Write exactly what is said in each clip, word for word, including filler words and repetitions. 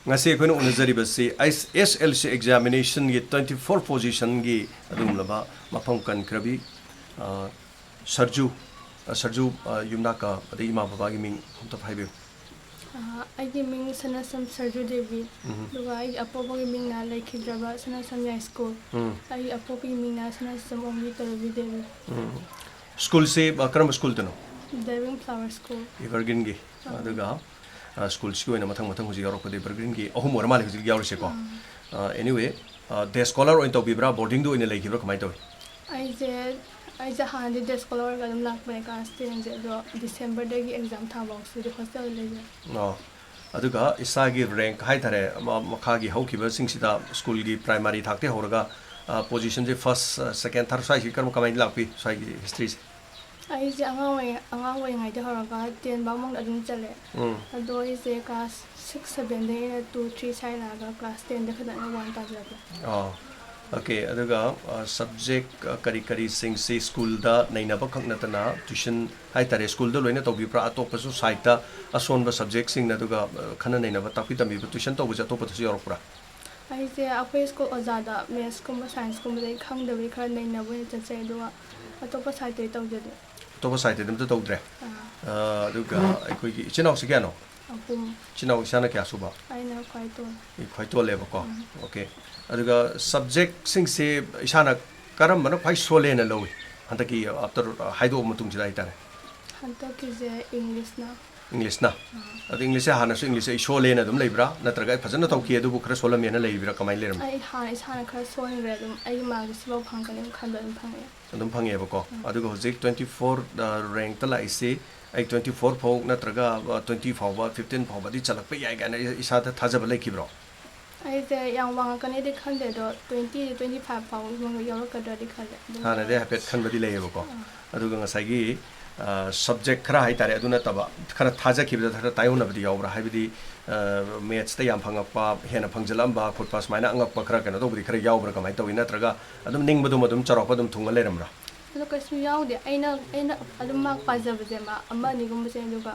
ꯉꯁꯤ ꯑꯩꯈꯣꯏꯅ ꯎꯅꯖꯔꯤꯕꯁꯤ ꯑꯦꯁ ꯑꯦꯁ L C ꯑꯦꯛꯖꯥꯃꯤꯅꯦꯁꯟꯒꯤ twenty four positionꯒꯤ ꯑꯗꯨꯒꯨꯝꯂꯕ ꯃꯐꯝ ꯀꯟꯈ꯭ꯔꯕꯤ, ꯑ, ꯁꯔꯖꯨ, ꯑ, ꯁꯔꯖꯨ, ꯑ, ꯌꯨꯝꯅꯥꯛꯀ ꯑꯗꯩ ꯏꯃꯥ ꯕꯕꯥꯒꯤ ꯃꯤꯡ ꯑꯝꯇ ꯍꯥꯏꯕꯤꯌꯨ꯫ ꯑ, ꯑꯩꯒꯤ ꯃꯤꯡ ꯁꯅꯥꯁꯝ ꯁꯔꯖꯨ ꯗꯦꯕꯤ, ꯎꯝ꯫ ꯑꯗꯨꯒ ꯑꯩꯒꯤ ꯑꯄꯣꯛꯄꯒꯤ ꯃꯤꯡꯅ ꯂꯩꯈꯤꯗ꯭ꯔꯕ ꯁꯅꯥꯁꯝ ꯌꯥꯏ ꯁ꯭ꯀꯨꯜ꯫ ꯎꯝ꯫ ꯑꯩꯒꯤ ꯑꯄꯣꯛꯄꯒꯤ ꯃꯤꯡꯅ ꯁꯅꯥꯁꯝ ꯑꯣꯡꯕꯤ ꯇꯣꯔꯣꯕꯤ ꯗꯦꯕꯤ꯫ ꯎꯝ꯫ ꯁ꯭ꯀꯨꯜꯁꯦ, ꯑ, ꯀꯔꯝꯕ ꯁ꯭ꯀꯨꯜꯗꯅꯣ? Dubbing flower school. ꯏꯚꯔꯒ꯭ꯔꯤꯟꯒꯤ꯫ ꯑꯥ꯫ ꯑꯗꯨꯒ, ꯑ, ꯁ꯭ꯀꯨꯜꯁꯤꯒꯤ ꯑꯣꯏꯅ ꯃꯊꯪ ꯃꯊꯪ ꯍꯧꯖꯤꯛ ꯌꯥꯎꯔꯛꯄꯗ ꯏꯚꯔꯒ꯭ꯔꯤꯟꯒꯤ ꯑꯍꯨꯝ ꯑꯣꯏꯔ ꯃꯥꯜꯂꯦ ꯍꯧꯖꯤꯛ ꯌꯥꯎꯔꯤꯁꯦꯀꯣ꯫ ꯑꯥ꯫ ꯑ, anyway, ꯑ, ꯗꯦ ꯁ꯭ꯀꯣꯂꯔ ꯑꯣꯏꯅ ꯇꯧꯕꯤꯕ꯭ꯔꯥ, ꯕꯣꯔꯗꯤꯡꯗ ꯑꯣꯏꯅ ꯂꯩꯈꯤꯕ꯭ꯔꯥ, ꯀꯃꯥꯏꯅ ꯇꯧꯏ? ꯑꯩꯁꯦ, ꯑꯩꯁꯦ ꯍꯥꯟꯅꯗꯤ ꯗꯦ ꯁ꯭ꯀꯣꯂꯔ ꯑꯣꯏꯔꯒ ꯑꯗꯨꯝ ꯂꯥꯛꯄꯅꯦ ꯀ꯭ꯂꯥꯁ ꯇꯦꯟꯁꯦ, ꯑꯗꯣ ꯗꯤꯁꯦꯝꯕꯔꯗꯒꯤ ꯑꯦꯛꯖꯥꯝ ꯊꯥꯐꯥꯎꯁꯤꯗꯤ ꯍꯣꯁꯇꯦꯜꯗ ꯂꯩꯖꯔꯦ꯫ ꯑꯣ꯫ ꯑꯗꯨꯒ ꯏꯁꯥꯒꯤ ꯔꯦꯡꯛ ꯍꯥꯏ ꯇꯥꯔꯦ, ꯃ-, ꯃꯈꯥꯒꯤ ꯍꯧꯈꯤꯕꯁꯤꯡꯁꯤꯗ ꯁ꯭ꯀꯨꯜꯒꯤ ꯄ꯭ꯔꯥꯏꯃꯥꯔꯤ ꯊꯥꯛꯇꯒꯤ ꯍꯧꯔꯒ, ꯑ, ꯄꯣꯖꯤꯁꯟꯁꯦ ꯐꯥꯔꯁ, ꯑ, ꯁꯦꯀꯦꯟ, ꯊꯥꯔꯠ ꯁ꯭ꯋꯥꯏꯁꯤ ꯀꯔꯝ, ꯀꯃꯥꯏꯅ ꯂꯥꯛꯄꯤ ꯁ꯭ꯋꯥꯏꯒꯤ ꯍꯤꯁꯇ꯭ꯔꯤꯁꯦ? ꯑꯩꯁꯦ ꯑꯉꯥꯡ ꯑꯣꯏꯔꯤ-, ꯑꯉꯥꯡ ꯑꯣꯏꯔꯤꯉꯩꯗ ꯍꯧꯔꯒ ꯇꯦꯟ ꯐꯥꯎꯃꯛ ꯑꯗꯨꯝ ꯆꯠꯂꯦ꯫ ꯎꯝ꯫ ꯑꯗꯣ ꯑꯩꯁꯦ ꯀ꯭ꯂꯥꯁ ꯁꯤꯛꯁ, ꯁꯚꯦꯟꯗꯒꯤ ꯑꯩꯅ ꯇꯨ, ꯊ꯭ꯔꯤ ꯁ꯭ꯋꯥꯏ ꯂꯥꯛꯑꯒ ꯀ꯭ꯂꯥꯁ ꯇꯦꯟꯗ ꯈꯛꯇꯪꯅ ꯋꯥꯟ ꯇꯥꯖꯔꯛꯄ꯫ ꯑꯣ, ꯑꯣꯀꯦ꯫ ꯑꯗꯨꯒ, ꯑ, ꯁꯕꯖꯦꯛ, ꯑ, ꯀꯔꯤ ꯀꯔꯤꯁꯤꯡꯁꯤ ꯁ꯭ꯀꯨꯜꯗ ꯅꯩꯅꯕ ꯈꯛ ꯅꯠꯇꯅ ꯇ꯭ꯌꯨꯁꯟ ꯍꯥꯏ ꯇꯥꯔꯦ, ꯁ꯭ꯀꯨꯜꯗ ꯂꯣꯏꯅ ꯇꯧꯕꯤꯕ꯭ꯔꯥ? ꯑꯇꯣꯞꯄꯁꯨ ꯁꯥꯏꯠꯇ ꯑꯁꯣꯟꯕ ꯁꯕꯖꯦꯛꯁꯤꯡꯅ ꯑꯗꯨꯒ, ꯑ, ꯈꯟꯅ ꯅꯩꯅꯕ ꯇꯥꯛꯄꯤ ꯇꯝꯕꯤꯕ ꯇ꯭ꯌꯨꯁꯟ ꯇꯧꯕꯁꯦ ꯑꯇꯣꯞꯄꯗꯁꯨ ꯌꯥꯎꯔꯛꯄ꯭ꯔꯥ? ꯑꯩꯁꯦ ꯑꯩꯈꯣꯏ ꯁ꯭ꯀꯨꯜ ꯑꯣꯖꯥꯗ ꯃꯦꯠꯁꯀꯨꯝꯕ ꯁꯥꯏꯟꯁꯀꯨꯝꯕꯗ ꯑꯩ ꯈꯪꯗꯕꯒꯤ ꯈꯔ ꯅꯩꯅꯕ ꯑꯣꯏꯅ ꯆꯠꯆꯩ, ꯑꯗꯨꯒ ꯑꯇꯣꯞꯄ ꯁꯥꯏꯠꯇꯗꯤ ꯇꯧꯖꯗꯦ꯫ ꯑꯇꯣꯞꯄ ꯁꯥꯏꯠꯇꯗꯤ ꯑꯝꯇ ꯇꯧꯗ꯭ꯔꯦ? ꯑꯥ꯫ ꯑ, ꯑꯗꯨꯒ ꯑꯩꯈꯣꯏꯒꯤ ꯏꯆꯤꯟ ꯏꯅꯥꯎꯁꯤ ꯀꯌꯥꯅꯣ? ꯑꯍꯨꯝ꯫ ꯏꯆꯤꯟ ꯏꯅꯥꯎ ꯏꯁꯥꯅ ꯀꯌꯥ ꯁꯨꯕ? ꯑꯩꯅ ꯈ꯭ꯋꯥꯏ ꯇꯣꯜꯂꯦ꯫ ꯑꯩ ꯈ꯭ꯋꯥꯏ ꯇꯣꯜꯂꯦꯕꯀꯣ꯫ ꯎꯝ꯫ ꯑꯣꯀꯦ꯫ ꯑꯗꯨꯒ ꯁꯕꯖꯦꯛꯁꯤꯡꯁꯦ ꯏꯁꯥꯅ ꯀꯔꯝꯕꯅ ꯈ꯭ꯋꯥꯏ ꯁꯣꯜꯂꯦꯅ ꯂꯧꯏ? ꯍꯟꯗꯛꯀꯤ ꯑꯥꯐꯇꯔ ꯍꯥꯏꯗꯣꯛꯑ ꯃꯇꯨꯡꯁꯤꯗ ꯍꯥꯏꯇꯥꯔꯦ꯫ ꯍꯟꯗꯛꯀꯤꯁꯦ ꯏꯪꯂꯤꯁꯅ꯫ ꯏꯪꯂꯤꯁꯅ? ꯑꯥ꯫ ꯑꯗꯣ ꯏꯪꯂꯤꯁꯁꯦ ꯍꯥꯟꯅꯁꯨ ꯏꯪꯂꯤꯁꯁꯦ ꯑꯩ ꯁꯣꯜꯂꯦꯅ ꯑꯗꯨꯝ ꯂꯩꯕ꯭ꯔꯥ? ꯅꯠꯇ꯭ꯔꯒ ꯑꯩ ꯐꯖꯅ ꯇꯧꯈꯤ ꯑꯗꯨꯕꯨ ꯈꯔ ꯁꯣꯜꯂꯝꯃꯦꯅ ꯂꯩꯕ꯭ꯔꯥ? ꯀꯃꯥꯏꯅ ꯂꯩꯔꯝꯃꯤ? ꯑꯩ ꯍꯥꯟꯅ ꯏꯁꯥꯅ ꯈꯔ ꯁꯣꯟꯈ꯭ꯔꯦ ꯑꯗꯨꯝ꯫ ꯑꯩꯒꯤ ꯃꯥꯔꯛꯁꯦ ꯁꯤꯐꯥꯎ ꯐꯪꯉꯛꯀꯅꯤ ꯈꯟꯕ ꯑꯗꯨꯝ ꯐꯪꯉꯛꯑꯦ꯫ ꯑꯗꯨꯝ ꯐꯪꯉꯦꯕꯀꯣ꯫ ꯎꯝ꯫ ꯑꯗꯨꯒ ꯍꯧꯖꯤꯛ twenty four, ꯑ, ꯔꯦꯡꯛꯇ ꯂꯥꯛꯏꯁꯤ, ꯑꯩ twenty four ꯐꯥꯎ ꯅꯠꯇ꯭ꯔꯒ, ꯑ, twenty ꯐꯥꯎꯕ, fifteen ꯐꯥꯎꯕꯗꯤ ꯆꯜꯂꯛꯄ ꯌꯥꯏ ꯀꯥꯏꯅ ꯏꯁꯥꯗ ꯊꯥꯖꯕ ꯂꯩꯈꯤꯕ꯭ꯔꯣ? ꯑꯩꯁꯦ ꯌꯥꯝ ꯋꯥꯡꯉꯛꯀꯅꯤꯗꯤ ꯈꯟꯗꯦ, ꯑꯗꯣ twenty, twenty five ꯐꯥꯎ ꯌꯧꯔꯛꯀꯗ꯭ꯔꯗꯤ ꯈꯜꯂꯦ꯫ ꯑꯗꯨꯝ ꯍꯥꯟꯅꯗꯤ ꯌꯧꯔꯛꯑꯦ꯫ ꯍꯥꯏꯐꯦꯠ ꯈꯟꯕꯗꯤ ꯂꯩꯌꯦꯕꯀꯣ꯫ ꯑꯥ꯫ ꯑꯗꯨꯒ ꯉꯁꯥꯏꯒꯤ, ꯑ, ꯁꯕꯖꯦꯛ ꯈꯔ ꯍꯥꯏꯇꯥꯔꯦ, ꯑꯗꯨ ꯅꯠꯇꯕ ꯈꯔ ꯊꯥꯖꯈꯤꯕꯗ ꯈꯔ ꯇꯥꯏꯑꯣꯟꯅꯕꯗꯤ ꯌꯥꯎꯕ꯭ꯔꯥ? ꯍꯥꯏꯕꯗꯤ, ꯑ, ꯃꯦꯠꯁꯇ ꯌꯥꯝ ꯐꯪꯉꯛꯄ, ꯍꯦꯟꯅ ꯐꯪꯖꯜꯂꯛꯑꯝꯕ ꯈꯣꯠꯄ ꯁꯨꯃꯥꯏꯅ ꯑꯉꯛꯄ ꯈꯔ ꯀꯩꯅꯣ ꯇꯧꯕꯗꯤ ꯈꯔ ꯌꯥꯎꯕ꯭ꯔꯥ? ꯀꯃꯥꯏꯅ ꯇꯧꯋꯤ? ꯅꯠꯇ꯭ꯔꯒ ꯑꯗꯨꯝ ꯅꯤꯡꯕꯗꯨꯃ ꯑꯗꯨꯝ ꯆꯥꯎꯔꯥꯛꯄ ꯑꯗꯨꯝ ꯊꯨꯡꯉ ꯂꯩꯔꯝꯕ꯭ꯔꯥ? ꯑꯗꯣ ꯀꯩꯁꯨ ꯌꯥꯎꯗꯦ꯫ ꯑꯩꯅ, ꯑꯩꯅ ꯑꯗꯨꯝ ꯃꯥꯔꯛ ꯄꯥꯖꯕꯁꯦ ꯃꯥ ꯑꯃ ꯑꯅꯤꯒꯨꯝꯕꯁꯦ, ꯑꯗꯨꯒ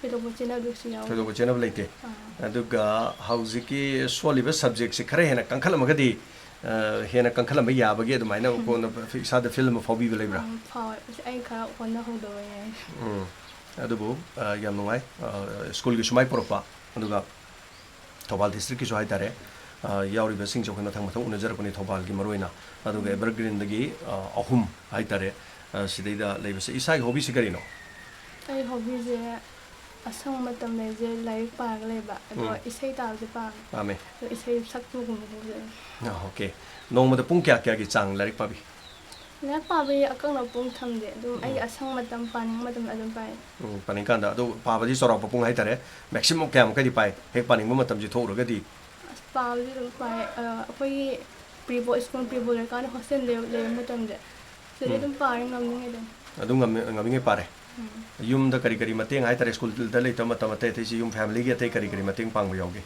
ꯊꯣꯏꯗꯣꯛꯄ ꯆꯦꯟꯅꯕꯁꯨ ꯌꯥꯎꯋꯤ꯫ ꯊꯣꯏꯗꯣꯛꯄ ꯆꯦꯟꯅꯕ ꯂꯩꯇꯦ꯫ ꯑꯥ, ꯑꯗꯨꯒ ꯍꯧꯖꯤꯛꯀꯤ ꯁꯣꯜꯂꯤꯕ ꯁꯕꯖꯦꯛꯁꯦ ꯈꯔ ꯍꯦꯟꯅ ꯀꯟꯈꯠꯂꯝꯃꯒꯗꯤ, ꯑ, ꯍꯦꯟꯅ ꯀꯟꯈꯠꯂꯝꯕ ꯌꯥꯕꯒꯤ ꯑꯗꯨꯃꯥꯏꯅ ꯀꯣꯟꯅ ꯏꯁꯥꯗ ꯐꯤꯜ ꯑꯃ ꯐꯥꯎꯕꯤꯕ ꯂꯩꯕ꯭ꯔꯥ? ꯎꯝ, ꯐꯥꯎꯋꯦ꯫ ꯑꯁ, ꯑꯩ ꯈꯔ ꯍꯣꯠꯅꯍꯧꯗꯕꯩꯅꯦ꯫ ꯎꯝ꯫ ꯑꯗꯨꯕꯨ, ꯑ, ꯌꯥꯝ ꯅꯨꯡꯉꯥꯏ, ꯑ, ꯁ꯭ꯀꯨꯜꯒꯤꯁꯨ ꯃꯥꯏ ꯄꯨꯔꯛꯄ, ꯑꯗꯨꯒ ꯊꯧꯕꯥꯜ ꯗꯤꯁꯇ꯭ꯔꯤꯛꯀꯤꯁꯨ ꯍꯥꯏꯇꯥꯔꯦ, ꯑ, ꯌꯥꯎꯔꯤꯕꯁꯤꯡꯁꯦ ꯑꯩꯈꯣꯏ ꯃꯊꯪ ꯃꯊꯪ ꯎꯅꯖꯔꯛꯄꯅꯤ, ꯊꯧꯕꯥꯜꯒꯤ ꯃꯔꯨꯑꯣꯏꯅ꯫ ꯑꯗꯨꯒ ꯑꯦꯚꯔꯒ꯭ꯔꯤꯟꯗꯒꯤ, ꯑ, ꯑꯍꯨꯝ ꯍꯥꯏꯇꯥꯔꯦ, ꯑ, ꯁꯤꯗꯩꯗ ꯂꯩꯕꯁꯦ꯫ ꯏꯁꯥꯒꯤ ꯍꯣꯕꯤꯁꯤ ꯀꯔꯤꯅꯣ? ꯑꯩ ꯍꯣꯕꯤꯁꯦ ꯑꯁꯪꯕ ꯃꯇꯝ ꯂꯩꯁꯦ ꯂꯥꯏꯔꯤꯛ ꯄꯥꯔꯒ ꯂꯩꯕ, ꯑꯗꯣ ꯎꯝ꯫ ꯏꯁꯩ ꯇꯥꯕꯁꯦ ꯄꯥꯝꯃꯦ꯫ ꯄꯥꯝꯃꯦ꯫ ꯑꯗꯣ ꯏꯁꯩ ꯁꯛꯄꯒꯨꯝꯕ ꯈꯣꯠꯄꯁꯦ꯫ ꯑ, ꯑꯣꯀꯦ꯫ ꯅꯣꯡꯃꯗ ꯄꯨꯡ ꯀꯌꯥ ꯀꯌꯥꯒꯤ ꯆꯥꯡ ꯂꯥꯏꯔꯤꯛ ꯄꯥꯕꯤ? ꯂꯥꯏꯔꯤꯛ ꯄꯥꯕꯒꯤ ꯑꯀꯛꯅꯕ ꯄꯨꯡ ꯊꯝꯗꯦ, ꯑꯗꯨꯝ ꯑꯩꯒꯤ ꯎꯝ꯫ ꯑꯁꯪꯕ ꯃꯇꯝ, ꯄꯥꯅꯤꯡꯕ ꯃꯇꯝꯗ ꯑꯗꯨꯝ ꯄꯥꯏ꯫ ꯎꯝ, ꯄꯥꯅꯤꯡꯀꯥꯟꯗ꯫ ꯑꯗꯣ ꯄꯥꯕꯗꯤ ꯆꯥꯎꯔꯥꯛꯄ ꯄꯨꯡ ꯍꯥꯏꯇꯥꯔꯦ, ꯃꯦꯛꯁꯤꯃꯝ ꯀꯌꯥꯃꯨꯛꯀꯗꯤ ꯄꯥꯏ? ꯍꯦꯛ ꯄꯥꯅꯤꯡꯕ ꯃꯇꯝꯁꯤ ꯊꯣꯛꯎꯔꯒꯗꯤ? ꯑꯁ, ꯄꯥꯕꯗꯤ ꯑꯗꯨꯝ ꯄꯥꯏ꯫ ꯑ, ꯑꯩꯈꯣꯏꯒꯤ ꯄ꯭ꯔꯤ ꯕꯣ-, ꯁ꯭ꯀꯨꯜ ꯄ꯭ꯔꯤ ꯕꯣꯔꯗ ꯂꯩꯔꯀꯥꯟꯗ ꯍꯣꯁꯇꯦꯜ ꯂꯩ-, ꯂꯩꯕ ꯃꯇꯝꯗ ꯁꯤꯗꯗꯤ ꯎꯝ꯫ ꯑꯗꯨꯝ ꯄꯥꯔꯦ, ꯉꯝꯃꯤꯉꯩ ꯑꯗꯨꯝ꯫ ꯑꯗꯨꯝ ꯉꯝꯃꯤ-, ꯉꯝꯃꯤꯉꯩ ꯄꯥꯔꯦ꯫ ꯎꯝ꯫ ꯌꯨꯝꯗ ꯀꯔꯤ ꯀꯔꯤ ꯃꯇꯦꯡ ꯍꯥꯏꯇꯥꯔꯦ, ꯁ꯭ꯀꯨꯜꯗ ꯂꯩꯇꯕ ꯃꯇꯝ ꯑꯇꯩ ꯑꯇꯩꯁꯤ ꯌꯨꯝ ꯐꯦꯃꯤꯂꯤꯒꯤ ꯑꯇꯩ ꯀꯔꯤ ꯀꯔꯤ ꯃꯇꯦꯡ ꯄꯥꯡꯕ ꯌꯥꯎꯒꯦ?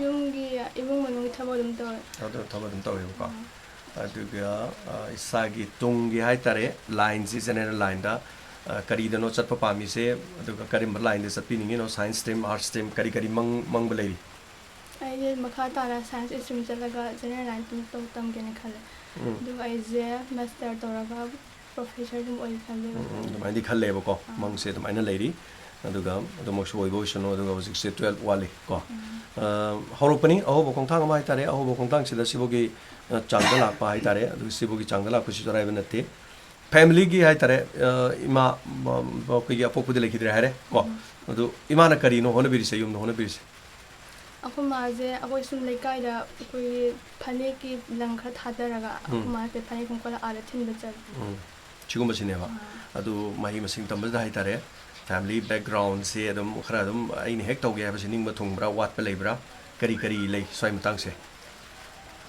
ꯌꯨꯝꯒꯤ, ꯏꯃꯨꯡ ꯃꯅꯨꯡꯒꯤ ꯊꯕꯛ ꯑꯗꯨꯝ ꯇꯧꯋꯦ꯫ ꯑꯗꯨ ꯊꯕꯛ ꯑꯗꯨꯝ ꯇꯧꯋꯦꯕꯀꯣ꯫ ꯎꯝ꯫ ꯑꯗꯨꯒ, ꯑ, ꯏꯁꯥꯒꯤ ꯇꯨꯡꯒꯤ ꯍꯥꯏꯇꯥꯔꯦ, ꯂꯥꯏꯟꯁꯤ, ꯖꯦꯅꯦꯔꯦꯜ ꯂꯥꯏꯟꯗ, ꯑ, ꯀꯔꯤꯗꯅꯣ ꯆꯠꯄ ꯄꯥꯝꯃꯤꯁꯦ, ꯑꯗꯨꯒ ꯀꯔꯝꯕ ꯂꯥꯏꯟꯗ ꯆꯠꯄꯤꯅꯤꯡꯉꯤꯅꯣ? ꯁꯥꯏꯟꯁ ꯁ꯭ꯇ꯭ꯔꯤꯝ, ꯑꯥꯔꯠꯁ ꯁ꯭ꯇ꯭ꯔꯤꯝ, ꯀꯔꯤ ꯀꯔꯤ ꯃꯪ-, ꯃꯪꯕ ꯂꯩꯔꯤ? ꯑꯩꯁꯦ ꯃꯈꯥ ꯇꯥꯅ ꯁꯥꯏꯟꯁ ꯁ꯭ꯇ꯭ꯔꯤꯝ ꯆꯠꯂꯒ ꯖꯦꯅꯦꯔꯦꯜ ꯂꯥꯏꯟ ꯑꯗꯨꯝ ꯇꯧ-, ꯇꯝꯒꯦꯅ ꯈꯜꯂꯦ꯫ ꯎꯝ꯫ ꯑꯗꯨꯒ ꯑꯩꯁꯦ ꯃꯥꯁꯇꯔ ꯇꯧꯔꯒ ꯄ꯭ꯔꯣꯐꯦꯁꯔꯒꯨꯝꯕ ꯑꯣꯏꯒꯦ ꯈꯜꯂꯦꯕ꯫ ꯎꯝ, ꯎꯝ, ꯑꯗꯨꯃꯥꯏꯅꯗꯤ ꯈꯜꯂꯦꯕꯀꯣ꯫ ꯑꯥ꯫ ꯃꯪꯁꯦ ꯑꯗꯨꯃꯥꯏꯅ ꯂꯩꯔꯤ꯫ ꯑꯗꯨꯒ ꯑꯗꯨꯃꯛꯁꯨ ꯑꯣꯏꯕ ꯑꯣꯏꯁꯅꯨ꯫ ꯑꯗꯨꯒ ꯍꯧꯖꯤꯛꯁꯦ ꯇꯨꯌꯦꯜꯞ ꯋꯥꯠꯂꯤ ꯀꯣ꯫ ꯎꯝ꯫ ꯑ, ꯍꯧꯔꯛꯄꯅꯤ, ꯑꯍꯧꯕ ꯈꯣꯡꯊꯥꯡ ꯑꯃ ꯍꯥꯏꯇꯥꯔꯦ꯫ ꯑꯍꯧꯕ ꯈꯣꯡꯊꯥꯡꯁꯤꯗ ꯁꯤꯐꯥꯎꯒꯤ, ꯑ, ꯆꯥꯡꯗ ꯂꯥꯛꯄ ꯍꯥꯏꯇꯥꯔꯦ꯫ ꯑꯗꯨ ꯁꯤꯐꯥꯎꯒꯤ ꯆꯥꯡꯗ ꯂꯥꯛꯄꯁꯤꯁꯨ ꯑꯔꯥꯏꯕ ꯅꯠꯇꯦ꯫ ꯐꯦꯃꯤꯂꯤꯒꯤ ꯍꯥꯏꯇꯥꯔꯦ, ꯑ, ꯏꯃꯥ, ꯕ-, ꯕ-, ꯑꯩꯈꯣꯏꯒꯤ ꯑꯄꯣꯛꯄꯗꯤ ꯂꯩꯈꯤꯗ꯭ꯔꯦ ꯍꯥꯏꯔꯦ ꯀꯣ꯫ ꯎꯝ꯫ ꯑꯗꯨ ꯏꯃꯥꯅ ꯀꯔꯤꯅꯣ ꯍꯣꯠꯅꯕꯤꯔꯤꯁꯦ, ꯌꯨꯝꯗ ꯍꯣꯠꯅꯕꯤꯔꯤꯁꯦ? ꯑꯩꯈꯣꯏ ꯃꯥꯁꯦ ꯑꯩꯈꯣꯏ ꯁꯨꯝ ꯂꯩꯀꯥꯏꯗ ꯑꯩꯈꯣꯏꯒꯤ ꯐꯅꯦꯛꯀꯤ ꯂꯪ ꯈꯔ ꯊꯥꯗꯔꯒ ꯎꯝ꯫ ꯑꯩꯈꯣꯏ ꯃꯥꯁꯦ ꯐꯅꯦꯛ ꯈꯟꯕ ꯆꯠꯂꯦ꯫ ꯎꯝ꯫ ꯁꯤꯒꯨꯝꯕꯁꯤꯅꯦꯕ꯫ ꯑꯥ꯫ ꯑꯗꯨ ꯃꯍꯩ ꯃꯁꯤꯡ ꯇꯝꯕꯁꯤꯗ ꯍꯥꯏꯇꯥꯔꯦ, ꯐꯦꯃꯤꯂꯤ ꯕꯦꯛꯒ꯭ꯔꯥꯎꯟꯁꯦ ꯑꯗꯨꯝ ꯈꯔ ꯑꯗꯨꯝ ꯑꯩꯅ ꯍꯦꯛ ꯇꯧꯒꯦ ꯍꯥꯏꯕꯁꯦ ꯅꯤꯡꯕ ꯊꯨꯡꯕ꯭ꯔꯥ, ꯋꯥꯠꯄ ꯂꯩꯕ꯭ꯔꯥ? ꯀꯔꯤ ꯀꯔꯤ ꯂꯩ ꯁ꯭ꯋꯥꯏ ꯃꯇꯥꯡꯁꯦ?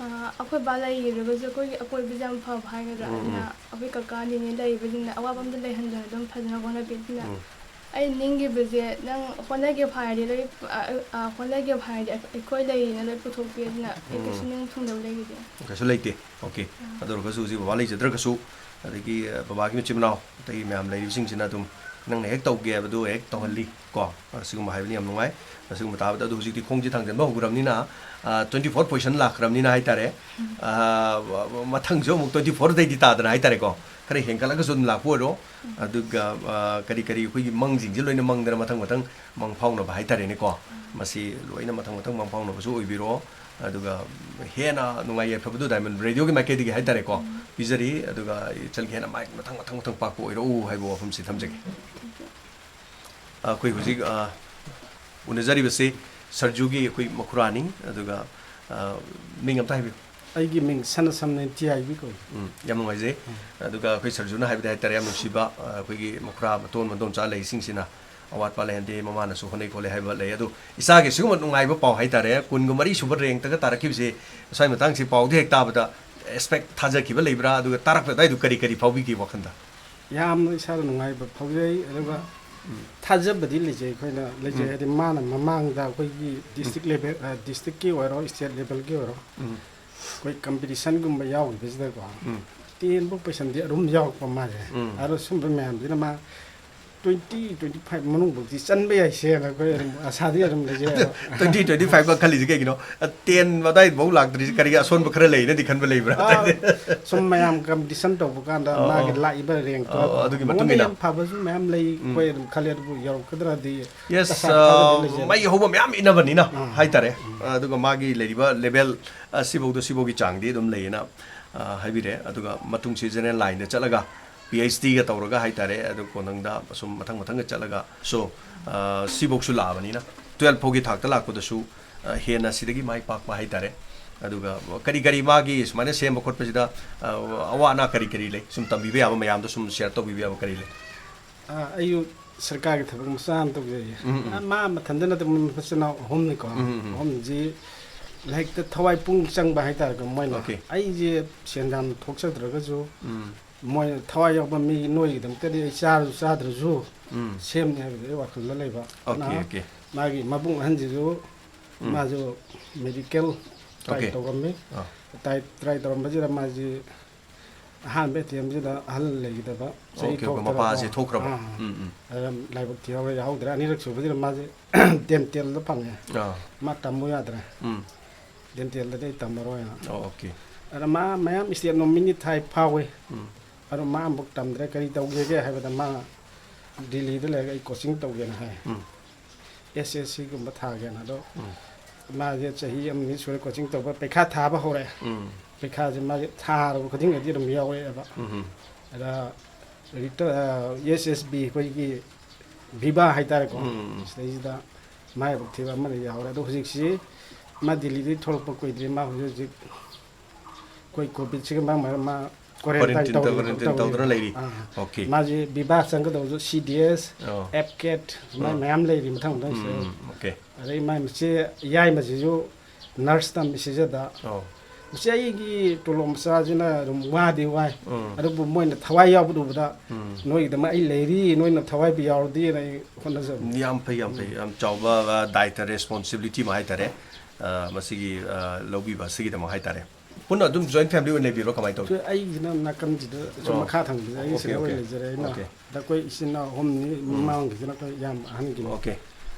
ꯑꯥ, ꯑꯩꯈꯣꯏ ꯕꯥ ꯂꯩꯈꯤꯗ꯭ꯔꯒꯁꯨ ꯑꯩꯈꯣꯏꯒꯤ ꯑꯀꯣꯏꯕꯁꯦ ꯌꯥꯝ ꯐꯕ ꯍꯥꯏꯒꯗ꯭ꯔꯥ, ꯎꯝ, ꯎꯝ꯫ ꯑꯗꯨꯅ ꯑꯩꯈꯣꯏ ꯀꯀꯥ ꯅꯦꯅꯦ ꯂꯩꯔꯤꯕꯁꯤꯡꯅ ꯑꯋꯥꯕ ꯑꯝꯇ ꯂꯩꯍꯟꯗꯅ ꯑꯗꯨꯝ ꯐꯖꯅ ꯍꯣꯠꯅꯕꯤ꯫ ꯑꯗꯨꯅ ꯎꯝ꯫ ꯑꯩ ꯅꯤꯡꯈꯤꯕꯁꯦ, ꯅꯪ ꯍꯣꯠꯅꯒꯦꯕꯨ ꯍꯥꯏꯔꯗꯤ ꯂꯣꯏ, ꯑ, ꯑ, ꯍꯣꯠꯅꯒꯦꯕꯨ ꯍꯥꯏꯔꯗꯤ ꯑꯩꯈꯣꯏ ꯂꯩꯔꯤꯅ ꯂꯣꯏ ꯄꯨꯊꯣꯛꯄꯤ꯫ ꯑꯗꯨꯅ ꯑꯩ ꯀꯩꯁꯨ ꯎꯝ꯫ ꯅꯤꯡꯕ ꯊꯨꯡꯗꯕ ꯂꯩꯈꯤꯗꯦ꯫ ꯀꯩꯁꯨ ꯂꯩꯇꯦ꯫ ꯑꯣꯀꯦ꯫ ꯎꯝ꯫ ꯑꯗꯨ ꯑꯣꯏꯔꯒꯁꯨ ꯍꯧꯖꯤꯛ ꯕꯕꯥ ꯂꯩꯖꯗ꯭ꯔꯒꯁꯨ, ꯑꯗꯒꯤ, ꯑ, ꯕꯕꯥꯒꯤ ꯃꯆꯤꯟ ꯃꯅꯥꯎ ꯑꯇꯩ ꯃꯌꯥꯝ ꯂꯩꯔꯤꯕꯁꯤꯡꯁꯤꯅ ꯑꯗꯨꯝ ꯅꯪꯅ ꯍꯦꯛ ꯇꯧꯒꯦ ꯍꯥꯏꯕꯗꯨ ꯍꯦꯛ ꯇꯧꯍꯜꯂꯤ ꯀꯣ꯫ ꯑꯁꯤꯒꯨꯝꯕ ꯍꯥꯏꯕꯅꯤ, ꯌꯥꯝ ꯅꯨꯡꯉꯥꯏ꯫ ꯑꯁꯤꯒꯨꯝꯕ ꯇꯥꯕꯗ ꯑꯗꯨ ꯍꯧꯖꯤꯛꯇꯤ ꯈꯣꯡꯁꯦ ꯊꯥꯡꯖꯟꯕ ꯍꯧꯈ꯭ꯔꯕꯅꯤꯅ, ꯇ꯭ꯋꯦꯟꯇꯤ ꯐꯣꯔ ꯄꯣꯖꯤꯁꯟ ꯂꯥꯛꯈ꯭ꯔꯕꯅꯤꯅ ꯍꯥꯏꯇꯥꯔꯦ꯫ ꯑ, ꯃꯊꯪꯁꯨ ꯑꯃꯨꯛ ꯇ꯭ꯋꯦꯟꯇꯤ ꯐꯣꯔꯗꯩꯗꯤ ꯇꯥꯗꯅ ꯍꯥꯏꯇꯥꯔꯦꯀꯣ, ꯈꯔ ꯍꯦꯟꯒꯠꯂꯒꯁꯨ ꯑꯗꯨꯝ ꯂꯥꯛꯄ ꯑꯣꯏꯔꯣ꯫ ꯑꯗꯨꯒ, ꯑ, ꯀꯔꯤ ꯀꯔꯤ ꯑꯩꯈꯣꯏꯒꯤ ꯃꯪꯁꯤꯡꯁꯦ ꯂꯣꯏꯅ ꯃꯪꯗꯅ ꯃꯊꯪ ꯃꯊꯪ ꯃꯪ ꯐꯥꯎꯅꯕ ꯍꯥꯏꯇꯥꯔꯦꯅꯦꯀꯣ꯫ ꯃꯁꯤ ꯂꯣꯏꯅ ꯃꯊꯪ ꯃꯊꯪ ꯃꯪ ꯐꯥꯎꯅꯕꯁꯨ ꯑꯣꯏꯕꯤꯔꯣ꯫ ꯑꯗꯨꯒ ꯍꯦꯟꯅ ꯅꯨꯡꯉꯥꯏ ꯌꯥꯏꯐꯕꯗꯨ ꯗꯥꯏꯃꯟ ꯔꯦꯗꯤꯑꯣꯒꯤ ꯃꯥꯏꯀꯩꯗꯒꯤ ꯍꯥꯏꯇꯥꯔꯦꯀꯣ, ꯄꯤꯖꯔꯤ꯫ ꯑꯗꯨꯒ ꯏꯆꯜꯒꯤ ꯍꯦꯟꯅ ꯃꯥꯏ ꯃꯊꯪ ꯃꯊꯪ ꯃꯊꯪ ꯄꯥꯛꯄ ꯑꯣꯏꯔꯛꯎ ꯍꯥꯏꯕ ꯋꯥꯐꯝꯁꯤ ꯊꯝꯖꯒꯦ꯫ ꯑꯩꯈꯣꯏ ꯍꯧꯖꯤꯛ, ꯑ, ꯎꯅꯖꯔꯤꯕꯁꯤ ꯁꯔꯖꯨꯒꯤ ꯑꯩꯈꯣꯏ ꯃꯈꯨꯔꯥꯅꯤ꯫ ꯑꯗꯨꯒ, ꯑ, ꯃꯤꯡ ꯑꯝꯇ ꯍꯥꯏꯕꯤꯌꯨ꯫ ꯑꯩꯒꯤ ꯃꯤꯡ ꯁꯅꯥꯁꯝꯅ ꯏꯟꯊꯤ ꯍꯥꯏꯕꯤ ꯀꯧꯏ꯫ ꯎꯝ, ꯌꯥꯝ ꯅꯨꯡꯉꯥꯏꯖꯩ꯫ ꯎꯝ꯫ ꯑꯗꯨꯒ ꯑꯩꯈꯣꯏ ꯁꯔꯖꯨꯅ ꯍꯥꯏꯕꯗ ꯍꯥꯏꯇꯥꯔꯦ, ꯌꯥꯝ ꯅꯨꯡꯁꯤꯕ, ꯑ, ꯑꯩꯈꯣꯏꯒꯤ ꯃꯈꯨꯔꯥ ꯃꯇꯣꯟ ꯃꯗꯣꯝꯆꯥ ꯂꯩꯁꯤꯡꯁꯤꯅ ꯑꯋꯥꯠꯄ ꯂꯩꯍꯟꯗꯦ, ꯃꯃꯥꯅꯁꯨ ꯍꯣꯠꯅꯩ ꯈꯣꯠꯂꯦ ꯍꯥꯏꯕ ꯂꯩ꯫ ꯑꯗꯨ ꯏꯆꯥꯒꯤ ꯁꯤꯒꯨꯝꯕ ꯅꯨꯡꯉꯥꯏꯕ ꯄꯥꯎ ꯍꯥꯏꯇꯥꯔꯦ, ꯀꯨꯟꯒ ꯃꯔꯤ ꯁꯨꯕ ꯔꯦꯡꯛꯇꯒ ꯇꯥꯔꯛꯈꯤꯕꯁꯦ, ꯉꯁꯥꯏ ꯃꯇꯥꯡꯁꯤ ꯄꯥꯎꯗꯤ ꯍꯦꯛ ꯇꯥꯕꯗ ꯑꯦꯛꯁꯄꯦꯛ ꯊꯥꯖꯈꯤꯕ ꯂꯩꯕ꯭ꯔꯥ? ꯑꯗꯨꯒ ꯇꯥꯔꯛꯄ ꯑꯗꯨꯋꯥꯏꯗꯨ ꯀꯔꯤ ꯀꯔꯤ ꯐꯥꯎꯕꯤꯒꯦ ꯋꯥꯈꯜꯗ? ꯌꯥꯝꯅ ꯏꯁꯥꯗ ꯅꯨꯡꯉꯥꯏꯕ ꯐꯥꯎꯖꯩ꯫ ꯑꯗꯨꯒ ꯎꯝ꯫ ꯊꯥꯖꯕꯗꯤ ꯂꯩꯖꯩ, ꯑꯩꯈꯣꯏꯅ ꯂꯩꯖꯩ꯫ ꯎꯝ꯫ ꯍꯥꯏꯗꯤ ꯃꯥꯅ ꯃꯃꯥꯡꯗ ꯑꯩꯈꯣꯏꯒꯤ ꯎꯝ꯫ ꯗꯤꯁꯇ꯭ꯔꯤꯛ ꯂꯦꯚꯦꯜ, ꯑ, ꯗꯤꯁꯇ꯭ꯔꯤꯛꯀꯤ ꯑꯣꯏꯔꯣ, ꯁ꯭ꯇꯦꯠ ꯂꯦꯚꯦꯜꯒꯤ ꯑꯣꯏꯔꯣ, ꯎꯝ꯫ ꯑꯩꯈꯣꯏ ꯀꯝꯄꯤꯇꯤꯁꯟꯒꯨꯝꯕ ꯌꯥꯎꯈꯤꯕꯁꯤꯗꯀꯣ, ꯎꯝ꯫ ꯇꯦꯟꯕꯨꯛ ꯄꯩꯁꯟꯗꯤ ꯑꯗꯨꯝ ꯌꯥꯎꯔꯛꯄ ꯃꯥꯁꯦ꯫ ꯎꯝ꯫ ꯑꯗꯣ ꯁꯨꯝꯕ ꯃꯌꯥꯝꯁꯤꯅ ꯃꯥ ꯇ꯭ꯋꯦꯟꯇꯤ, ꯇ꯭ꯋꯦꯟꯇꯤ ꯐꯥꯏꯚ ꯃꯅꯨꯡꯐꯥꯎꯗꯤ ꯆꯟꯕ ꯌꯥꯏꯁꯦꯅ ꯑꯩꯈꯣꯏ ꯑꯗꯨꯝ ꯑꯁꯥꯗꯤ ꯑꯗꯨꯝ ꯂꯩꯖꯩ꯫ ꯑꯗꯣ ꯇ꯭ꯋꯦꯟꯇꯤ, ꯇ꯭ꯋꯦꯟꯇꯤ ꯐꯥꯏꯚꯀ ꯈꯜꯂꯤꯁꯦ ꯀꯩꯒꯤꯅꯣ? ꯇꯦꯟ ꯑꯗꯥꯏꯐꯥꯎ ꯂꯥꯛꯇ꯭ꯔꯤꯁꯦ ꯀꯔꯤꯒꯤ ꯑꯁꯣꯟꯕ ꯈꯔ ꯂꯩꯅꯗꯤ ꯈꯟꯕ ꯂꯩꯕ꯭ꯔꯥ? ꯑꯥ, ꯁꯨꯝ ꯃꯌꯥꯝ ꯀꯝꯄꯤꯇꯤꯁꯟ ꯇꯧꯕ ꯀꯥꯟꯗ ꯑꯣ, ꯃꯥꯒꯤ ꯑꯣ꯫ ꯂꯥꯛꯏꯕ ꯔꯦꯡꯛꯇꯣ ꯑꯣ, ꯑꯗꯨꯒꯤ ꯃꯉꯣꯟꯗ ꯃꯇꯨꯡ ꯏꯟꯅ꯫ ꯌꯥꯝ ꯐꯕꯁꯨ ꯃꯌꯥꯝ ꯂꯩ, ꯎꯝ꯫ ꯑꯩꯈꯣꯏ ꯑꯗꯨꯝ ꯈꯜꯂꯦ, ꯑꯗꯨꯕꯨ ꯌꯧꯔꯛꯀꯗ꯭ꯔꯗꯤ ꯌꯦꯁ, ꯑꯁꯥ ꯊꯥꯖꯕꯗꯤ ꯑ, ꯂꯩꯖꯩ꯫ ꯃꯩ ꯍꯧꯕ ꯃꯌꯥꯝ ꯏꯟꯅꯕꯅꯤꯅ ꯎꯝ꯫ ꯍꯥꯏꯇꯥꯔꯦ꯫ ꯎꯝ꯫ ꯑꯗꯨꯒ ꯃꯥꯒꯤ ꯂꯩꯔꯤꯕ ꯂꯦꯚꯦꯜ, ꯑ, ꯁꯤꯐꯧꯗ ꯁꯤꯐꯧꯒꯤ ꯆꯥꯡꯗꯤ ꯑꯗꯨꯝ ꯂꯩꯌꯦꯅ, ꯑ, ꯍꯥꯏꯕꯤꯔꯦ꯫ ꯑꯗꯨꯒ ꯃꯇꯨꯡꯁꯤ ꯖꯦꯅꯔꯦꯜ ꯂꯥꯏꯟꯗ ꯆꯠꯂꯒ ꯄꯤ ꯑꯩꯆ ꯗꯤꯒ ꯇꯧꯔꯒ ꯍꯥꯏꯇꯥꯔꯦ, ꯑꯗꯨ ꯀꯣꯟꯊꯪꯗ ꯑꯁꯨꯝ ꯃꯊꯪ ꯃꯊꯪꯒ ꯆꯠꯂꯒ, ꯁꯣ, ꯑ, ꯁꯤꯐꯧꯁꯨ ꯂꯥꯛꯑꯕꯅꯤꯅ, ꯇꯨꯌꯦꯜꯐ ꯐꯥꯎꯒꯤ ꯊꯥꯛꯇ ꯂꯥꯛꯄꯗꯁꯨ, ꯑ, ꯍꯦꯟꯅ ꯁꯤꯗꯒꯤ ꯃꯥꯏ ꯄꯥꯛꯄ ꯍꯥꯏꯇꯥꯔꯦ꯫ ꯑꯗꯨꯒ ꯀꯔꯤ ꯀꯔꯤ ꯃꯥꯒꯤ ꯁꯨꯃꯥꯏꯅ ꯁꯦꯝꯕ ꯈꯣꯠꯄꯁꯤꯗ, ꯑ, ꯑꯋꯥ ꯑꯅꯥ ꯀꯔꯤ ꯀꯔꯤ ꯂꯩ? ꯁꯨꯝ ꯇꯝꯕꯤꯕ ꯌꯥꯕ, ꯃꯌꯥꯝꯗ ꯁꯨꯝ ꯁꯤꯌꯔ ꯇꯧꯕꯤꯕ ꯌꯥꯕ ꯀꯔꯤ ꯂꯩ? ꯑ, ꯑꯩꯁꯨ ꯁꯔꯀꯥꯔꯒꯤ ꯊꯕꯛ ꯃꯆꯥ ꯑꯃ ꯇꯧꯖꯩꯌꯦ꯫ ꯎꯝ, ꯎꯝ꯫ ꯑ, ꯃꯥ ꯃꯊꯟꯇ ꯅꯠꯇꯦ, ꯃꯣꯏ ꯃꯆꯤꯟ ꯃꯅꯥꯎ ꯑꯍꯨꯝꯅꯤꯀꯣ꯫ ꯎꯝ, ꯎꯝ, ꯎꯝ꯫ ꯑꯍꯨꯝꯁꯤ ꯂꯥꯏꯔꯤꯛꯇ ꯊꯋꯥꯏ ꯄꯨꯛꯅꯤꯡ ꯆꯪꯕ ꯍꯥꯏꯇꯥꯔꯦꯀꯣ ꯃꯣꯏꯅ꯫ ꯑꯣꯀꯦ꯫ ꯑꯩꯁꯦ ꯁꯦꯟ ꯌꯥꯝꯅ ꯊꯣꯛꯆꯗ꯭ꯔꯒꯁꯨ, ꯎꯝ꯫ ꯃꯣꯏꯅ ꯊꯋꯥꯏ ꯌꯥꯎꯕ ꯃꯤ, ꯅꯣꯏꯒꯤꯗꯃꯛꯇꯗꯤ ꯑꯩ ꯆꯥꯔꯁꯨ ꯆꯥꯗ꯭ꯔꯁꯨ ꯎꯝ꯫ ꯁꯦꯝꯅꯤ ꯍꯥꯏꯕꯗꯤ ꯑꯩ ꯋꯥꯈꯜꯗ ꯂꯩꯕ꯫ ꯑꯣꯀꯦ, ꯑꯗꯨꯅ ꯑꯣꯀꯦ꯫ ꯃꯥꯒꯤ ꯃꯕꯨꯡ ꯑꯍꯟꯁꯤꯁꯨ ꯎꯝ꯫ ꯃꯥꯁꯨ ꯃꯦꯗꯤꯀꯦꯜ ꯇ꯭ꯔꯥꯏ ꯑꯣꯀꯦ꯫ ꯇꯧꯔꯝꯃꯤ꯫ ꯑꯥ꯫ ꯇ꯭ꯔꯥꯏ, ꯇ꯭ꯔꯥꯏ ꯇꯧꯔꯝꯕꯁꯤꯗ ꯃꯥꯁꯤ ꯑꯍꯥꯟꯕ ꯑꯦꯇꯦꯝꯁꯤꯗ ꯑꯍꯜ ꯂꯩꯈꯤꯗꯕ, ꯆꯍꯤ ꯑꯣꯀꯦ, ꯑꯣꯀꯦ, ꯊꯣꯛꯇꯕ꯫ ꯃꯄꯥꯁꯦ ꯑꯥ, ꯊꯣꯛꯈ꯭ꯔꯕ? ꯑꯥ꯫ ꯎꯝ, ꯎꯝ꯫ ꯑꯗ ꯂꯥꯏꯕꯛ ꯊꯤꯍꯧꯔ ꯌꯥꯍꯧꯗ꯭ꯔꯦ꯫ ꯑꯅꯤꯔꯛ ꯁꯨꯕꯁꯤꯗ ꯃꯥꯁꯦ ꯗꯦꯟꯇꯦꯜꯗ ꯐꯪꯉꯦ꯫ ꯑꯥ꯫ ꯃꯥ ꯇꯝꯃꯨ ꯌꯥꯗ꯭ꯔꯦ꯫ ꯎꯝ꯫ ꯗꯦꯟꯇꯦꯜꯗꯗꯤ ꯑꯩ ꯇꯝꯃꯔꯣꯏꯅ꯫ ꯑꯣ, ꯑꯣꯀꯦ꯫ ꯑꯗ ꯃꯥ ꯃꯌꯥꯝ ꯏꯁꯇꯦꯠ ꯅꯣꯃꯤꯅꯤ ꯊꯥꯏ ꯐꯥꯎꯋꯦ꯫ ꯎꯝ꯫ ꯑꯗꯣ ꯃꯥ ꯑꯃꯨꯛ ꯇꯝꯗ꯭ꯔꯦ꯫ ꯀꯔꯤ ꯇꯧꯒꯦꯒꯦ ꯍꯥꯏꯕꯗ ꯃꯥ ꯗꯤꯜꯂꯤꯗ ꯂꯩꯔꯒ ꯑꯩ ꯀꯣꯆꯤꯡ ꯇꯧꯒꯦꯅ ꯍꯥꯏ꯫ ꯎꯝ꯫ ꯑꯦꯁ ꯑꯦꯁ ꯁꯤꯒꯨꯝꯕ ꯊꯥꯒꯦꯅ꯫ ꯑꯗꯣ ꯎꯝ꯫ ꯃꯥꯁꯦ ꯆꯍꯤ ꯑꯃꯅꯤ ꯁꯨꯔꯦ ꯀꯣꯆꯤꯡ ꯇꯧꯕ, ꯄꯩꯈꯥ ꯊꯥꯕ ꯍꯧꯔꯦ꯫ ꯎꯝ꯫ ꯄꯩꯈꯥꯁꯦ ꯃꯥꯁꯦ ꯊꯥꯔꯕ ꯈꯨꯗꯤꯡꯒꯤꯗꯤ ꯑꯗꯨꯝ ꯌꯥꯎꯔꯛꯑꯦꯕ꯫ ꯎꯝ꯫ ꯑꯗ ꯔꯤꯇ-, ꯑ, ꯑꯦꯁ ꯑꯦꯁ ꯕꯤ ꯑꯩꯈꯣꯏꯒꯤ ꯚꯤꯕꯥ ꯍꯥꯏꯇꯥꯔꯦꯀꯣ꯫ ꯎꯝ꯫ ꯁꯤꯗꯩꯁꯤꯗ ꯃꯥꯏꯕꯛ ꯊꯤꯕ ꯑꯃꯅ ꯌꯥꯎꯔꯦ꯫ ꯑꯗꯣ ꯍꯧꯖꯤꯛꯁꯤ ꯃꯥ ꯗꯤꯜꯂꯤꯗꯒꯤ ꯊꯣꯛꯂꯛꯄ ꯀꯨꯏꯗ꯭ꯔꯤ꯫ ꯃꯥ ꯍꯧꯖꯤꯛ ꯍꯧꯖꯤꯛ ꯑꯩꯈꯣꯏ ꯀꯣꯚꯤꯗꯁꯤꯒꯤ ꯃꯔꯝ ꯑꯣꯏꯔꯒ ꯃꯥ quarantine Quarantine ꯇꯧꯔꯤ-, quarantine ꯇꯧꯔꯤ꯫ ꯇꯧꯗꯨꯅ ꯂꯩꯔꯤ꯫ ꯑꯥ꯫ ꯑꯣꯀꯦ꯫ ꯃꯥꯁꯤ ꯚꯤꯕꯥ ꯆꯪꯒꯗꯧꯕꯁꯨ ꯁꯤ ꯗꯤ ꯑꯦꯁ, ꯑꯣ꯫ ꯑꯦꯞꯀꯦꯠ, ꯁꯨꯃꯥꯏꯅ ꯑꯥ꯫ ꯃꯌꯥꯝ ꯂꯩꯔꯤ ꯃꯊꯪ ꯃꯊꯪ ꯁꯤꯗ꯫ ꯎꯝ, ꯑꯣꯀꯦ꯫ ꯑꯗꯩ ꯃꯥꯏ ꯃꯆꯦ ꯌꯥꯏꯃꯁꯤꯁꯨ ꯅꯔꯁ ꯇꯝꯃꯤ ꯁꯤꯖꯗ꯫ ꯑꯣ꯫ ꯃꯁꯤ ꯑꯩꯒꯤ ꯇꯣꯂꯣꯞ ꯃꯆꯥꯁꯤꯅ ꯑꯗꯨꯝ ꯋꯥꯗꯤ ꯋꯥꯏ꯫ ꯎꯝ꯫ ꯑꯗꯨꯕꯨ ꯃꯣꯏꯅ ꯊꯋꯥꯏ ꯌꯥꯎꯕꯗ ꯎꯕꯗ ꯎꯝ꯫ ꯅꯣꯏꯒꯤꯗꯃꯛ ꯑꯩ ꯂꯩꯔꯤ, ꯅꯣꯏꯅ ꯊꯋꯥꯏꯕꯨ ꯌꯥꯎꯔꯗꯤꯅ ꯑꯩ ꯍꯣꯠꯅꯖꯕꯅꯤ꯫ ꯌꯥꯝ ꯐꯩ, ꯌꯥꯝ ꯐꯩ꯫ ꯌꯥꯝ ꯆꯥꯎꯕ, ꯑ, ꯗꯥꯏꯇ, ꯔꯦꯁꯄꯣꯟꯁꯤꯕꯤꯂꯤꯇꯤ ꯑꯃ ꯍꯥꯏꯇꯥꯔꯦ꯫ ꯑ, ꯃꯁꯤꯒꯤ, ꯑ, ꯂꯧꯕꯤꯕ ꯑꯁꯤꯒꯤꯗꯃꯛ ꯍꯥꯏꯇꯥꯔꯦ꯫ ꯄꯨꯟꯅ ꯑꯗꯨꯝ ꯖꯣꯏꯟ ꯐꯦꯃꯤꯂꯤ ꯑꯣꯏꯅ ꯂꯩꯕꯤꯕ꯭ꯔꯣ, ꯀꯃꯥꯏꯅ ꯇꯧꯏ? ꯑꯩꯈꯣꯏ ꯑꯩꯒꯤꯅ ꯅꯥꯀꯟꯁꯤꯗ ꯁꯨꯝ ꯑꯣ꯫ ꯃꯈꯥ ꯊꯪꯕꯁꯦ ꯑꯩꯒꯤ ꯑꯣꯀꯦ, ꯁꯤꯗ ꯑꯣꯏꯅ ꯑꯣꯀꯦ꯫ ꯂꯩꯖꯔꯦ꯫ ꯑꯩꯅ ꯑꯣꯀꯦ꯫ ꯑꯗ ꯑꯩꯈꯣꯏ ꯏꯆꯤꯟ ꯏꯅꯥꯎ ꯑꯍꯨꯝꯅꯤ꯫ ꯎꯝ꯫ ꯃꯃꯥꯡꯒꯤꯁꯤꯅ ꯑꯩꯈꯣꯏ ꯌꯥꯝ ꯑꯍꯟꯒꯤꯅꯤ꯫ ꯑꯣꯀꯦ꯫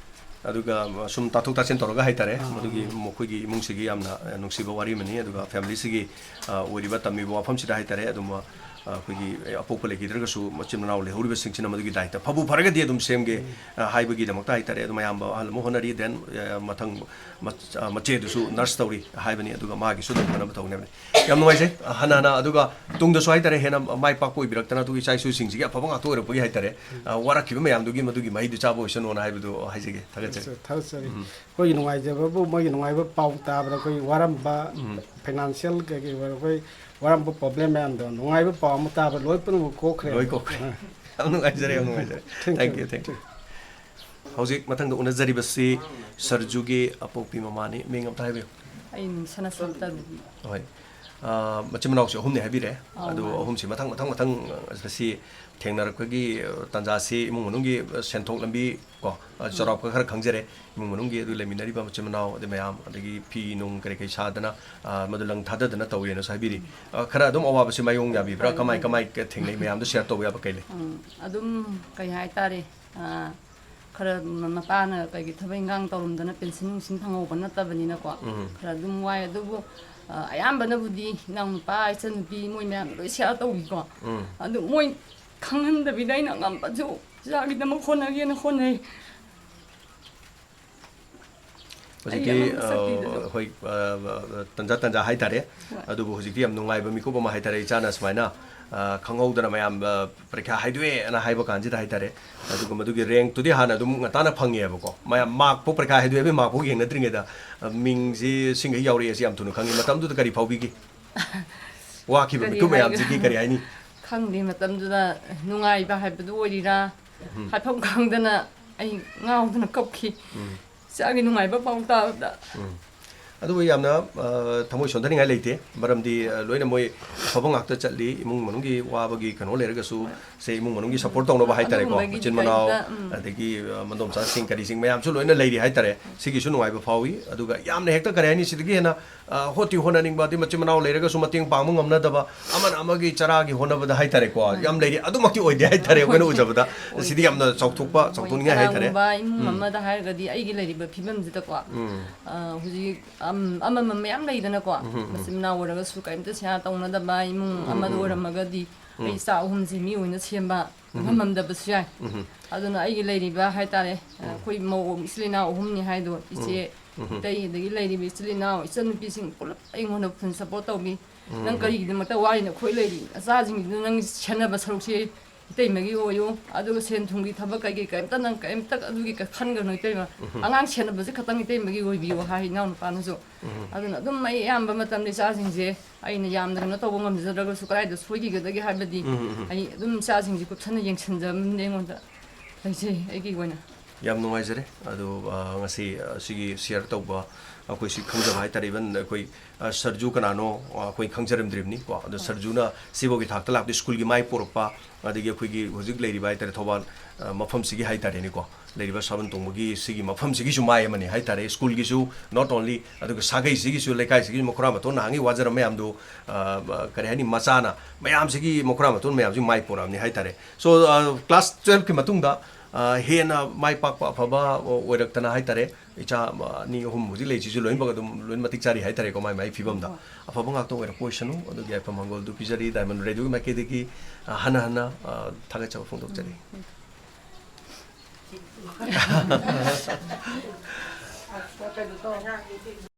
ꯑꯗꯨꯒ ꯁꯨꯝ ꯇꯥꯊꯣꯛ ꯇꯥꯁꯤꯟ ꯇꯧꯔꯒ ꯍꯥꯏꯇꯥꯔꯦ, ꯑꯥ, ꯃꯗꯨꯒꯤ ꯑꯥ꯫ ꯃꯈꯣꯏꯒꯤ ꯏꯃꯨꯡꯁꯤꯒꯤ ꯌꯥꯝꯅ, ꯑ, ꯅꯨꯡꯁꯤꯕ ꯋꯥꯔꯤ ꯑꯃꯅꯤ꯫ ꯑꯗꯨꯒ ꯐꯦꯃꯤꯂꯤꯁꯤꯒꯤ, ꯑ, ꯑꯣꯏꯔꯤꯕ ꯇꯝꯃꯤꯕ ꯋꯥꯐꯝꯁꯤꯗ ꯍꯥꯏꯇꯥꯔꯦ, ꯑꯗꯨꯝ, ꯑ, ꯑꯩꯈꯣꯏꯒꯤ ꯑꯄꯣꯛꯄ ꯂꯩꯈꯤꯗ꯭ꯔꯒꯁꯨ ꯃꯆꯤꯟ ꯃꯅꯥꯎ ꯂꯩꯍꯧꯔꯤꯕꯁꯤꯡꯁꯤꯅ ꯃꯗꯨꯒꯤ ꯗꯥꯏꯇ ꯐꯕꯨ ꯐꯔꯒꯗꯤ ꯑꯗꯨꯝ ꯁꯦꯝꯒꯦ, ꯎꯝ꯫ ꯑ, ꯍꯥꯏꯕꯒꯤꯗꯃꯛꯇ ꯍꯥꯏꯇꯥꯔꯦ꯫ ꯑꯗꯨꯝ ꯑꯌꯥꯝꯕ ꯑꯍꯜ ꯑꯃ ꯍꯣꯠꯅꯔꯤ, then, ꯑ, ꯃꯊꯪ ꯃꯆ-, ꯑ, ꯃꯆꯦꯗꯨꯁꯨ ꯅꯔꯁ ꯇꯧꯔꯤ ꯍꯥꯏꯕꯅꯤ, ꯑꯗꯨꯒ ꯃꯥꯒꯤꯁꯨ ꯑꯗꯨꯝ ꯐꯅꯕ ꯇꯧꯅꯕꯅꯤ꯫ ꯌꯥꯝ ꯅꯨꯡꯉꯥꯏꯖꯩ꯫ ꯑ, ꯍꯟꯅ ꯍꯟꯅ ꯑꯗꯨꯒ ꯇꯨꯡꯗꯁꯨ ꯍꯥꯏꯇꯥꯔꯦ, ꯍꯦꯟꯅ ꯃꯥꯏ ꯄꯥꯛꯄ ꯑꯣꯏꯕꯤꯔꯛꯇꯅ, ꯑꯗꯨꯒ ꯏꯆꯥ ꯏꯁꯨꯁꯤꯡꯁꯤꯒꯤ ꯑꯐꯕ ꯉꯥꯛꯇ ꯑꯣꯏꯔꯛꯄꯒꯤ ꯍꯥꯏꯇꯥꯔꯦ, ꯑ, ꯋꯥꯔꯛꯈꯤꯕ ꯃꯌꯥꯝꯗꯨꯒꯤ ꯃꯗꯨꯒꯤ ꯃꯍꯩꯗꯨ ꯆꯥꯕ ꯑꯣꯏꯁꯅꯣꯅ ꯍꯥꯏꯕꯗꯨ ꯍꯥꯏꯖꯒꯦ꯫ ꯊꯥꯒꯠꯆꯔꯤ꯫ ꯊꯥꯒꯠꯆꯔꯤ꯫ ꯎꯝ꯫ ꯑꯩꯈꯣꯏꯒꯤ ꯅꯨꯡꯉꯥꯏꯖꯕꯕꯨ ꯃꯣꯏꯒꯤ ꯅꯨꯡꯉꯥꯏꯕ ꯄꯥꯎ ꯇꯥꯕꯗ ꯑꯩꯈꯣꯏ ꯋꯥꯔꯝꯕ, ꯎꯝ꯫ ꯐꯥꯏꯅꯥꯟꯁꯤꯌꯦꯜ ꯀꯩꯀꯩ ꯑꯣꯏꯔꯣ, ꯑꯩꯈꯣꯏ ꯋꯥꯔꯝꯕ ꯄ꯭ꯔꯣꯕ꯭ꯂꯦꯝ ꯃꯌꯥꯝꯗꯣ ꯅꯨꯡꯉꯥꯏꯕ ꯄꯥꯎ ꯑꯃ ꯇꯥꯕ ꯂꯣꯏ ꯄꯨꯝꯅꯃꯛ ꯀꯣꯛꯈ꯭ꯔꯦ꯫ ꯂꯣꯏ ꯀꯣꯛꯈ꯭ꯔꯦ꯫ ꯑ꯫ ꯌꯥꯝ ꯅꯨꯡꯉꯥꯏꯖꯔꯦ, ꯌꯥꯝ ꯅꯨꯡꯉꯥꯏꯖꯔꯦ꯫ Thank you, Thank you, thank you꯫ Thank you꯫ ꯍꯧꯖꯤꯛ ꯃꯊꯪꯗ ꯎꯅꯖꯔꯤꯕꯁꯤ ꯁꯔꯖꯨꯒꯤ ꯑꯄꯣꯛꯄꯤ ꯃꯃꯥꯅꯤ꯫ ꯃꯤꯡ ꯑꯝꯇ ꯍꯥꯏꯕꯤꯌꯨ꯫ ꯑꯩ ꯃꯤꯡ ꯁꯅꯥꯁꯝꯇ ꯔꯨꯕꯤ꯫ ꯍꯣꯏ꯫ ꯑ, ꯃꯆꯤꯟ ꯃꯅꯥꯎꯁꯦ ꯑꯍꯨꯝꯅꯦ ꯍꯥꯏꯕꯤꯔꯦ꯫ ꯑꯧ, ꯑꯗꯨ ꯃꯥꯅꯦ꯫ ꯑꯍꯨꯝꯁꯤ ꯃꯊꯪ, ꯃꯊꯪ, ꯃꯊꯪ, ꯑ, ꯁꯤ ꯊꯦꯡꯅꯔꯛꯄꯒꯤ, ꯑ, ꯇꯥꯟꯖꯥꯁꯤ ꯏꯃꯨꯡ ꯃꯅꯨꯡꯒꯤ, ꯑ, ꯁꯦꯟꯊꯣꯛ ꯂꯝꯕꯤ ꯀꯣ, ꯑ, ꯎꯝ꯫ ꯆꯥꯎꯔꯥꯛꯄ ꯈꯔ ꯈꯪꯖꯔꯦ꯫ ꯏꯃꯨꯡ ꯃꯅꯨꯡꯒꯤ ꯑꯗꯨ ꯂꯩꯃꯤꯟꯅꯔꯤꯕ ꯃꯆꯤꯟ ꯃꯅꯥꯎ ꯑꯗꯩ ꯃꯌꯥꯝ, ꯑꯗꯒꯤ ꯐꯤ ꯅꯨꯡ ꯀꯔꯤ ꯀꯔꯤ ꯁꯥꯗꯅ, ꯑ, ꯃꯗꯨ ꯂꯪ ꯊꯥꯗꯗꯅ ꯇꯧꯋꯦꯅꯁꯨ ꯍꯥꯏꯕꯤꯔꯤ꯫ ꯎꯝ꯫ ꯑ, ꯈꯔ ꯑꯗꯨꯝ ꯑꯋꯥꯕꯁꯤ ꯃꯥꯌꯣꯡ ꯌꯥꯕꯤꯕ꯭ꯔꯥ? ꯍꯣꯏ, ꯀꯃꯥꯏ, ꯍꯣꯏ꯫ ꯀꯃꯥꯏ ꯊꯦꯡꯅꯩ? ꯃꯌꯥꯝꯗꯣ share ꯇꯧꯕ ꯌꯥꯕ ꯀꯩ ꯂꯩ? ꯎꯝ, ꯑꯗꯨꯝ ꯀꯩ ꯍꯥꯏꯇꯥꯔꯦ, ꯑ, ꯈꯔ ꯃ-, ꯃꯄꯥꯅ ꯀꯩꯒꯤ ꯊꯕꯛ ꯏꯪꯈꯥꯡ ꯇꯧꯔꯝꯗꯅ ꯄꯦꯟꯁꯤꯟ ꯅꯨꯡꯁꯤꯟ ꯐꯪꯍꯧꯕ ꯅꯠꯇꯕꯅꯤꯅꯀꯣ, ꯎꯝ꯫ ꯈꯔ ꯑꯗꯨꯝ ꯋꯥꯏ꯫ ꯑꯗꯨꯕꯨ, ꯑ, ꯑꯌꯥꯝꯕꯅꯕꯨꯗꯤ ꯏꯅꯥꯎꯅꯨꯄꯥ, ꯏꯆꯟꯅꯨꯄꯤ ꯃꯣꯏ ꯃꯌꯥꯝ ꯂꯣꯏ share ꯇꯧꯕꯤꯀꯣ꯫ ꯎꯝ꯫ ꯑꯗꯨ ꯃꯣꯏ ꯈꯪꯍꯟꯗꯕꯤꯗ ꯑꯩꯅ ꯉꯝꯕꯁꯨ ꯏꯆꯥꯒꯤꯗꯃꯛ ꯍꯣꯠꯅꯒꯦꯅ ꯍꯣꯠꯅꯩ꯫ ꯍꯧꯖꯤꯛꯇꯤ, ꯑꯩ ꯑꯃ ꯆꯠꯄꯤꯗꯁꯨ꯫ ꯑ, ꯍꯣꯏ, ꯑ, ꯑ, ꯇꯟꯖꯥ ꯇꯟꯖꯥ ꯍꯥꯏꯇꯥꯔꯦ꯫ ꯍꯣꯏ꯫ ꯑꯗꯨꯕꯨ ꯍꯧꯖꯤꯛꯇꯤ ꯌꯥꯝ ꯅꯨꯡꯉꯥꯏꯕ ꯃꯤꯀꯨꯞ ꯑꯃ ꯍꯥꯏꯇꯥꯔꯦ, ꯏꯆꯥꯅ ꯁꯨꯃꯥꯏꯅ, ꯑ, ꯈꯪꯍꯧꯗꯅ ꯃꯌꯥꯝ, ꯑ, ꯄꯔꯤꯈ꯭ꯌꯥ ꯍꯥꯏꯗꯣꯛꯑꯦꯅ ꯍꯥꯏꯕ ꯀꯥꯟꯁꯤꯗ ꯍꯥꯏꯇꯥꯔꯦ꯫ ꯑꯗꯨꯒ ꯃꯗꯨꯒꯤ rank ꯇꯨꯗꯤ ꯍꯥꯟꯅ ꯑꯗꯨꯝ ꯉꯟꯇꯥꯅ ꯐꯪꯉꯦꯕꯀꯣ꯫ ꯃꯌꯥꯝ mark ꯐꯥꯎ, ꯄꯔꯤꯈ꯭ꯌꯥ ꯍꯥꯏꯗꯣꯛꯑꯦ ꯍꯥꯏꯕꯒꯤ mark ꯐꯥꯎ ꯌꯦꯡꯅꯗ꯭ꯔꯤꯉꯩꯗ, ꯑ, ꯃꯤꯡꯁꯤ ꯁꯤꯡꯈꯩ ꯌꯥꯎꯔꯛꯑꯦ ꯁꯤ ꯌꯥꯝ ꯊꯨꯅ ꯈꯪꯉꯤ꯫ ꯃꯇꯝꯗꯨꯗ ꯀꯔꯤ ꯐꯥꯎꯕꯤꯒꯦ? ꯋꯥꯈꯤꯕ ꯀꯔꯤ ꯃꯤꯀꯨꯞ ꯍꯥꯏꯒ-, ꯃꯌꯥꯝꯁꯤꯒꯤ ꯀꯔꯤ ꯍꯥꯏꯅꯤ? ꯈꯪꯗꯦ, ꯃꯇꯝꯗꯨꯗ ꯅꯨꯡꯉꯥꯏꯕ ꯍꯥꯏꯕꯗꯨ ꯑꯣꯏꯔꯤꯔꯥ, ꯎꯝ꯫ ꯍꯥꯏꯐꯝ ꯈꯪꯗꯅ ꯑꯩ ꯉꯥꯎꯗꯅ ꯀꯞꯈꯤ꯫ ꯎꯝ꯫ ꯏꯆꯥꯒꯤ ꯅꯨꯡꯉꯥꯏꯕ ꯄꯥꯎ ꯇꯥꯕꯗ꯫ ꯎꯝ꯫ ꯑꯗꯨꯕꯨ ꯌꯥꯝꯅ, ꯑ, ꯊꯃꯣꯏ ꯁꯣꯟꯊꯅꯤꯡꯉꯥꯏ ꯂꯩꯇꯦ, ꯃꯔꯝꯗꯤ, ꯑ, ꯂꯣꯏꯅ ꯃꯣꯏ ꯑꯐꯕ ꯉꯥꯛꯇ ꯆꯠꯂꯤ, ꯏꯃꯨꯡ ꯃꯅꯨꯡꯒꯤ ꯋꯥꯕꯒꯤ ꯀꯩꯅꯣ ꯂꯩꯔꯒꯁꯨ, ꯍꯣꯏ꯫ ꯁꯦ ꯏꯃꯨꯡ ꯃꯅꯨꯡꯒꯤ support ꯇꯧꯅꯕ ꯍꯥꯏꯇꯥꯔꯦꯀꯣ, ꯑꯗꯨꯒꯨꯝꯕꯒꯤꯗꯤ ꯃꯆꯤꯟ ꯃꯅꯥꯎ, ꯀꯩꯝꯇ, ꯎꯝ꯫ ꯑꯗꯒꯤ, ꯑ, ꯃꯗꯣꯝꯆꯥꯁꯤꯡ ꯀꯔꯤꯁꯤꯡ ꯃꯌꯥꯝꯁꯨ ꯂꯣꯏꯅ ꯂꯩꯔꯤ ꯍꯥꯏꯇꯥꯔꯦ, ꯁꯤꯒꯤꯁꯨ ꯅꯨꯡꯉꯥꯏꯕ ꯐꯥꯎꯏ꯫ ꯑꯗꯨꯒ ꯌꯥꯝꯅ ꯍꯦꯛꯇ ꯀꯔꯤ ꯍꯥꯏꯅꯤ, ꯁꯤꯗꯒꯤ ꯍꯦꯟꯅ ꯑ, ꯍꯣꯠꯇꯤ ꯍꯣꯠꯅꯅꯤꯡꯕ, ꯑꯗꯩ ꯃꯆꯤꯟ ꯃꯅꯥꯎ ꯂꯩꯔꯒꯁꯨ ꯃꯇꯦꯡ ꯄꯥꯡꯕ ꯉꯝꯅꯗꯕ, ꯑꯃꯅ ꯑꯃꯒꯤ ꯆꯔꯥꯒꯤ ꯍꯣꯠꯅꯕꯗ ꯍꯥꯏꯇꯥꯔꯦꯀꯣ, ꯎꯝ꯫ ꯌꯥꯝ ꯂꯩꯔꯤ꯫ ꯑꯗꯨꯃꯛꯇꯤ ꯑꯣꯏꯗꯦ ꯍꯥꯏꯇꯥꯔꯦ, ꯑꯩꯈꯣꯏꯅ ꯑꯣꯏꯗꯦ꯫ ꯎꯖꯕꯗ꯫ ꯑꯣꯏꯗꯦ꯫ ꯁꯤꯗꯤ ꯌꯥꯝꯅ ꯆꯥꯎꯊꯣꯛꯄ, ꯑꯣꯏꯗꯦ꯫ ꯆꯥꯎꯊꯣꯛꯅꯤꯡꯉꯥꯏ ꯍꯥꯏꯇꯥꯔꯦ꯫ ꯀꯅꯥꯒꯨꯝꯕ ꯏꯃꯨꯡ ꯎꯝ꯫ ꯑꯃꯗ ꯍꯥꯏꯔꯒꯗꯤ ꯑꯩꯒꯤ ꯂꯩꯔꯤꯕ ꯐꯤꯕꯝꯁꯤꯗꯀꯣ, ꯎꯝ꯫ ꯑ, ꯍꯧꯖꯤꯛ, ꯑꯝ, ꯑꯃꯃꯝ ꯃꯌꯥꯝ ꯂꯩꯗꯅꯀꯣ, ꯎꯝ, ꯎꯝ, ꯎꯝ꯫ ꯃꯆꯤꯟ ꯃꯅꯥꯎ ꯑꯣꯏꯔꯒꯁꯨ ꯀꯔꯤꯝꯇ ꯁꯦꯌꯥ ꯇꯧꯅꯗꯕ ꯏꯃꯨꯡ ꯎꯝ, ꯑꯃꯗ ꯎꯝ, ꯎꯝ꯫ ꯑꯣꯏꯔꯝꯃꯒꯗꯤ, ꯎꯝ꯫ ꯑꯩ ꯏꯆꯥ ꯑꯍꯨꯝꯁꯦ ꯃꯤ ꯑꯣꯏꯅ ꯁꯦꯝꯕ ꯎꯝ꯫ ꯉꯝꯃꯝꯗꯕꯁꯨ ꯌꯥꯏ꯫ ꯎꯝ꯫ ꯑꯗꯨꯅ ꯑꯩꯒꯤ ꯂꯩꯔꯤꯕ ꯍꯥꯏꯇꯥꯔꯦ, ꯎꯝ꯫ ꯑꯩꯈꯣꯏ ꯃꯧ ꯏꯆꯤꯜ ꯏꯅꯥꯎ ꯑꯍꯨꯝꯅꯤ ꯍꯥꯏꯗꯣ, ꯎꯝ꯫ ꯏꯆꯦ, ꯎꯝ꯫ ꯏꯇꯩ, ꯑꯗꯒꯤ ꯂꯩꯔꯤꯕ ꯏꯆꯤꯜ ꯏꯅꯥꯎ, ꯏꯆꯟꯅꯨꯄꯤꯁꯤꯡ ꯄꯨꯂꯞ ꯑꯩꯉꯣꯟꯗ full support ꯇꯧꯕꯤ꯫ ꯎꯝ꯫ "ꯅꯪ ꯀꯔꯤꯒꯤꯗꯃꯛꯇ ꯋꯥꯔꯤꯅꯣ? ꯑꯩꯈꯣꯏ ꯂꯩꯔꯤ, ꯅꯆꯥꯁꯤꯡꯗꯨ ꯅꯪ ꯁꯦꯟꯅꯕ ꯁꯔꯨꯛꯁꯦ ꯏꯇꯩꯃꯒꯤ ꯑꯣꯏꯌꯨ, ꯑꯗꯨꯒ ꯁꯦꯟ ꯊꯨꯝꯒꯤ ꯊꯕꯛ ꯀꯩꯀꯩ ꯀꯔꯤꯝꯇ ꯅꯪ ꯀꯔꯤꯝꯇ ꯑꯗꯨꯒꯤ ꯀ-, ꯈꯟꯒꯅꯨ ꯏꯇꯩꯃ꯫ ꯎꯝ꯫ ꯑꯉꯥꯡ ꯁꯦꯟꯅꯕꯁꯦ ꯈꯛꯇꯪ ꯏꯇꯩꯃꯒꯤ ꯑꯣꯏꯕꯤꯌꯨ" ꯍꯥꯏ ꯏꯅꯥꯎꯅꯨꯄꯥꯅꯁꯨ꯫ ꯎꯝ꯫ ꯑꯗꯨꯅ ꯑꯗꯨꯝ ꯑꯩ ꯑꯌꯥꯝꯕ ꯃꯇꯝꯗ ꯏꯆꯥꯁꯤꯡꯁꯦ ꯑꯩꯅ ꯌꯥꯝꯅ ꯀꯩꯅꯣ ꯇꯧꯕ ꯉꯝꯖꯗ꯭ꯔꯒꯁꯨ ꯀꯗꯥꯏꯗ ꯁꯣꯏꯈꯤꯒꯗꯒꯦ ꯍꯥꯏꯕꯗꯤ ꯎꯝ, ꯎꯝ, ꯎꯝ꯫ ꯑꯩ ꯑꯗꯨꯝ ꯏꯆꯥꯁꯤꯡꯁꯦ ꯀꯨꯞꯁꯟꯅ ꯌꯦꯡꯁꯤꯟꯖꯕꯅꯤꯅ ꯑꯩꯉꯣꯟꯗ ꯂꯩꯖꯩ ꯑꯩꯒꯤ ꯑꯣꯏꯅ꯫ ꯌꯥꯝ ꯅꯨꯡꯉꯥꯏꯖꯔꯦ꯫ ꯑꯗꯣ, ꯑ, ꯉꯁꯤ, ꯑ, ꯁꯤꯒꯤ share ꯇꯧꯕ ꯑꯩꯈꯣꯏ ꯁꯤ ꯈꯪꯖꯕ ꯍꯥꯏꯇꯥꯔꯦ, even ꯑꯩꯈꯣꯏ, ꯑ, ꯁꯔꯖꯨ ꯀꯅꯥꯅꯣ, ꯑ, ꯑꯩꯈꯣꯏ ꯈꯪꯖꯔꯝꯗ꯭ꯔꯤꯕꯅꯤ ꯀꯣ꯫ ꯑꯗꯣ ꯁꯔꯖꯨꯅ ꯁꯤꯐꯥꯎꯒꯤ ꯊꯥꯛꯇ ꯂꯥꯛꯄꯗ ꯁ꯭ꯀꯨꯜꯒꯤ ꯃꯥꯏ ꯄꯨꯔꯛꯄ, ꯑꯗꯒꯤ ꯑꯩꯈꯣꯏꯒꯤ ꯍꯧꯖꯤꯛ ꯂꯩꯔꯤꯕ ꯍꯥꯏꯇꯥꯔꯦ, ꯊꯧꯕꯥꯜ, ꯑ, ꯃꯐꯝꯁꯤꯒꯤ ꯍꯥꯏꯇꯥꯔꯦꯅꯦꯀꯣ, ꯂꯩꯔꯤꯕ ꯁꯥꯕꯟ ꯇꯣꯡꯕꯒꯤ ꯁꯤꯒꯤ ꯃꯐꯝꯁꯤꯒꯤꯁꯨ ꯃꯥꯏ ꯑꯃꯅꯤ ꯍꯥꯏꯇꯥꯔꯦ, ꯁ꯭ꯀꯨꯜꯒꯤꯁꯨ not only, ꯑꯗꯨꯒ ꯁꯥꯒꯩꯁꯤꯒꯤꯁꯨ, ꯂꯩꯀꯥꯏꯁꯤꯒꯤꯁꯨ ꯃꯈꯨꯔꯥ ꯃꯇꯣꯟ ꯅꯍꯥꯟꯒꯤ ꯋꯥꯖꯔꯝꯕ ꯃꯌꯥꯝꯗꯨ, ꯑ, ꯀꯔꯤ ꯍꯥꯏꯅꯤ, ꯃꯆꯥꯅ ꯃꯌꯥꯝꯁꯤꯒꯤ ꯃꯈꯨꯔꯥ ꯃꯇꯣꯟ ꯃꯌꯥꯝꯁꯤ ꯃꯥꯏ ꯄꯨꯔꯛꯑꯕꯅꯤ ꯍꯥꯏꯇꯥꯔꯦ꯫ So, ꯑ, class twelveꯀꯤ ꯃꯇꯨꯡꯗ, ꯑ, ꯍꯦꯟꯅ ꯃꯥꯏ ꯄꯥꯛꯄ ꯑꯐꯕ ꯑꯣꯏꯔꯛꯇꯅ ꯍꯥꯏꯇꯥꯔꯦ, ꯏꯆꯥ ꯑꯅꯤ ꯑꯍꯨꯝ ꯍꯧꯖꯤꯛ ꯂꯩꯔꯤꯁꯤꯁꯨ ꯂꯣꯏꯅꯃꯛ ꯑꯗꯨꯝ ꯂꯣꯏꯅ ꯃꯇꯤꯛ ꯆꯥꯔꯤ ꯍꯥꯏꯇꯥꯔꯦꯀꯣ, ꯃꯥꯏ ꯃꯥꯏ ꯐꯤꯕꯝꯗ꯫ ꯍꯣꯏ꯫ ꯑꯐꯕ ꯉꯥꯛꯇ ꯑꯣꯏꯔꯛꯄ ꯑꯣꯏꯁꯅꯨ, ꯑꯗꯨꯒꯤ ꯌꯥꯏꯐ ꯃꯪꯒꯣꯜꯗꯨ ꯄꯤꯖꯔꯤ꯫ Diamond Radioꯒꯤ ꯃꯥꯏꯀꯩꯗꯒꯤ, ꯑ, ꯍꯟꯅ ꯍꯟꯅ, ꯑ, ꯊꯥꯒꯠꯆꯕ ꯐꯣꯡꯗꯣꯛꯆꯔꯤ꯫ ꯎꯝ, ꯎꯝ꯫ ꯀꯩꯅꯣ ꯇꯧ꯫